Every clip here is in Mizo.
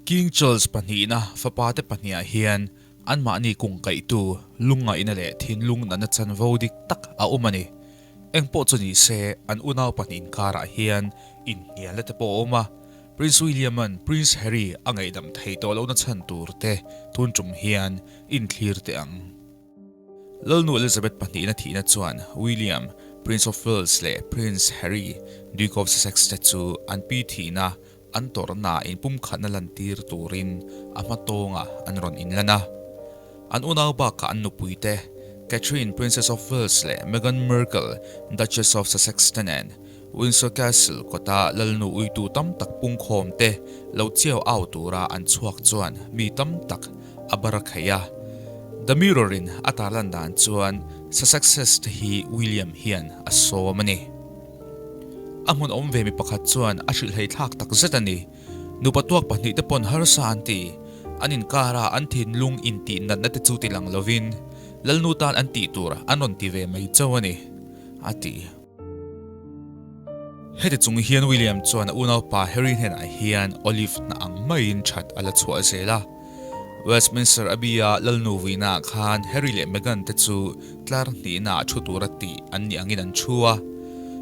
King Charles pahnihna fapate pahnihah hian anmahni kungkaihtu lungngaihna leh thinlung natna chanvo dik tak a awm a ni. Engpawh chu ni se, an unau pahnih inkarah hian inhnialna te pawh a awm a, Prince William-a'n Prince Harry a ngaihdam thei tawh lohna chhan tur te tun tum hian inthlir teh ang. Lalnu Elizabeth pahnihna thihna chuan William, Prince of Wales leh Prince Harry, Duke of Sussex te chu an pi thihna an tawrhna inpumkhatna lantir turin a hma tawnga an rawn inlan a. An unau bakah an nupuite, Catherine, Princess of Wales leh Meghan Markle, Duchess of Sussex te nen Windsor Castle kawta lalnu uitu tam tak pungkhawm te lo chiau au tura an chhuak chuan mi tam tak a bar khaih a. The Mirror in a tarlan dan chuan Sussexes te hi William hian a sawm a ni. A hmun awm ve mi pakhat chuan a hrilhhei thlak tak zet a ni. Nupa tuak pahnih te pawn harsa an ti. An inkara an thinlung intih natna te chu tilang lovin lalnu tan an tih tur an rawn ti ve mai chauh a ni, a ti. Heti chung hian William chuan a unaupa Harry hnenah hian Olive hna ang maiin that a la chhuah zel a. Westminster Abbey-a lalnu vuinaah khan Harry leh Meghan te chu tlar hnihnaah thu tura tih an nih angin an thu a.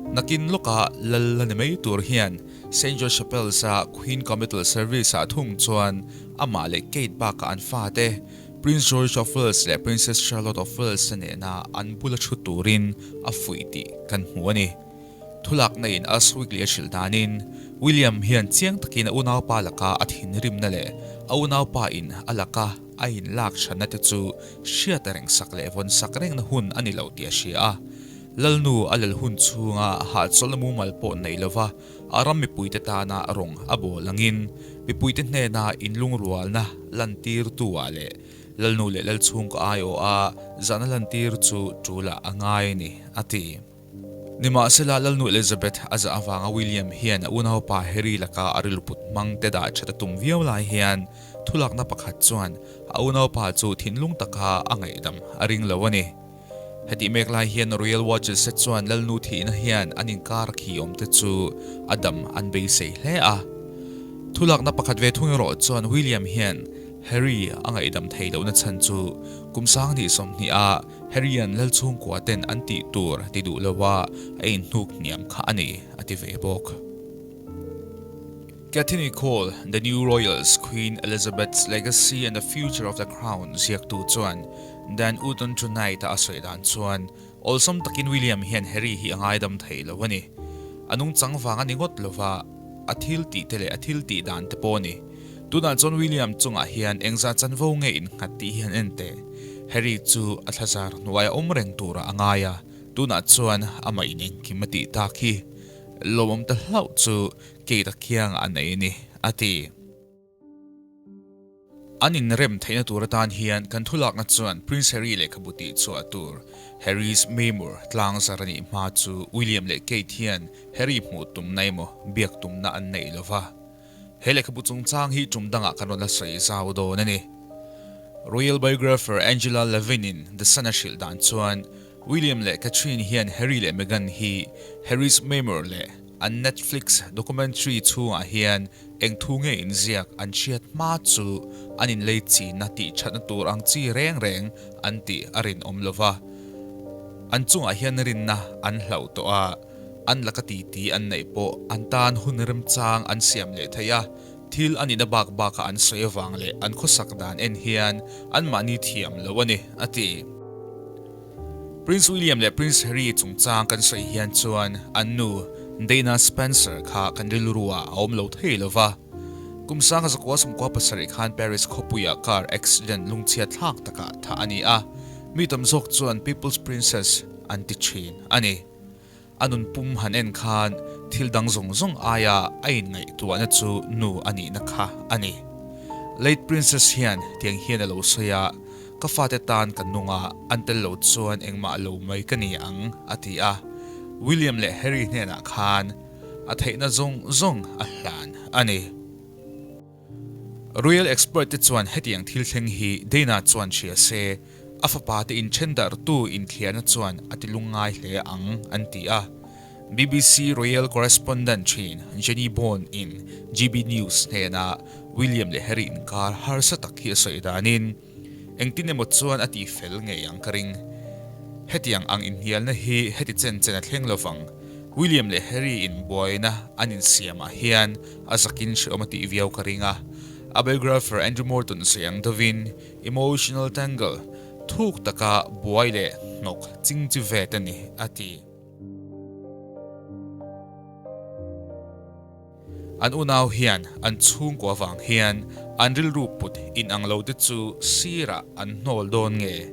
Nakin lawka lal la ni mai tur hian Saint George Chapels-a Queen Committal Service-ah thung chuan amah leh Kate bakah an fate Prince George of Wales leh Princess Charlotte of Wales te nena an bula thu turin a fuih tih kan hmu a ni. Thulakna in Us Weekly a hrilh danin, William hian chiang takin a unaupa laka a thinrimna leh a unaupa in a laka a inlak thatna te chu hriat reng sak leh vawn sak rengna hun a ni lo tih a hria a. Lalnu a lel hun chhunga hahchawlhna mumal pawh nei lova A ram mipuite tana rawng a bawl angin mipuite hnena inlungrualna lantirtu-ah leh Lalnu leh Lalchhungkaw aiawha zahna lantir chu tulah a ngai a ni, a ti. Nimahsela, Lalnu Elizabeth a zah avanga William hian a unaupa Harry laka a rilruput hmang te dah that a tum viau lai hian thulakna pakhat chuan a unaupa chu thinlung taka a ngaihdam a ring lo a ni. Hetih mek lai hian Royal Watches te chuan Lalnu thihna hian an inkar khi awm te chu a dam an beisei hle a. Thulakna pakhat ve thung erawh chuan William hian Harry a ngaihdam thei lohna chhan chu kum 20 20 a Harry-a'n Lal chhungkua ten an tih tur ti duh lova a inhnuk hniam kha a ni a ti ve bawk. Cathy Nicholl, The New Royals, Queen Elizabeth's Legacy and the Future of the Crown ziaktu chuan Dan Uton Tonight-a a sawi dan chuan awlsam takin William hian Harry hi a ngaidam thei lo a ni. A nungchang vang a ni ngawt lova, a thil tih te leh a thil tih dan te pawh a ni. Tunah chuan William chungah hian engzah chanvo nge innghat tih hi han en teh. Harry chu a thlazar hnuaia awm reng turah a ngai a, tunah chuan amah in engkim a tih tak hi lawmawm ta hlauh chu Kate a kiangah a nei a ni, a ti. An inrem theihna tur atan hian kan thulakna chuan Prince Harry lehkhabu tih chhuah tur Harry's Memoir tlang zar a nih hma chu William leh Kate hian Harry hmuh tumna emaw biak tumna an neih lo va. He lehkhabu chungchang hi tum dangah kan rawn la sawi zau dawn a ni. Royal biographer Angela Levin-in The Sun a hrilh dan chuan William leh Catherine hian Harry leh Meghan hi Harry's Memoir leh An Netflix documentary chhungah hian eng thu nge inziak an hriat hma chu an inlei chinna tih thatna tur ang chi reng reng an tih a rinawm lo va. An chungah hian rinna an hlauh tawh a, an laka titi an neih pawh an tan hun remchang an siam leh thei a, thil a nihna bak bakah an sawi avang leh an khawsak dan en hian anmahni thiam lo a ni, a ti. Prince William leh Prince Harry chungchang kan sawi hian chuan an nu Dana Spencer kha kan rilru ah a awm lo thei lo va. Kum 1997 khan Paris khawpuiah car accident lungchhiat thlak takah thah a ni a, mi tam zawk chuan People's Princess an ti thin a ni. A nun pum han en khan thil dang zawng zawng aia a inngaihtuahna chu nu a nihna kha a ni. Late Princess hian tiang hian a lo sawi a, Ka fate tan ka nung a, an tel lo chuan engmah lo mai ka ni ang, a ti a. William leh Harry hnenah khan a theihna zawng zawng a hlan a ni. Royal expert te chuan hetiang thil thleng hi Dana chuan hria se, a fapa te inthen darhtu inthliarna chuan a ti lungngai hle ang, an ti a. BBC Royal Correspondent thin Jenny Bond in GB News hnena William leh Harry inkar harsa tak hi a sawi danin, Engtin emaw chuan a tih fel ngei ang ka ring. Hetiang ang inhnialna hi heti chen chen a thleng lovang. William leh Harry in buaina an insiamah hian a zakin hreawm a tih viau ka ring a. A biographer Andrew Morton sawi ang deuhin emotional tangle thuk taka buai leh hnawk ching chi vet a ni, a ti. An unau hian an chhungkua vang hian an rilru put inang lo te chu sirah an hnawl dawn nge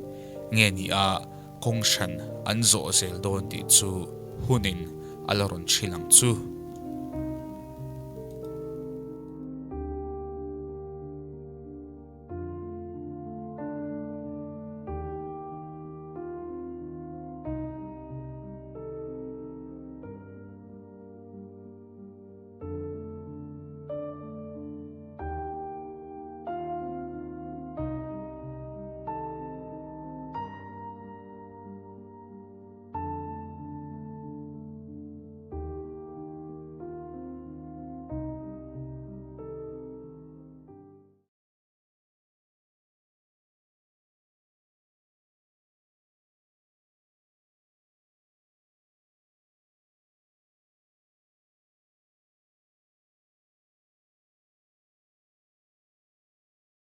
nge ni a kawng hran an zawh zel dawn tih chu hunin a la rawn hrilh ang chu.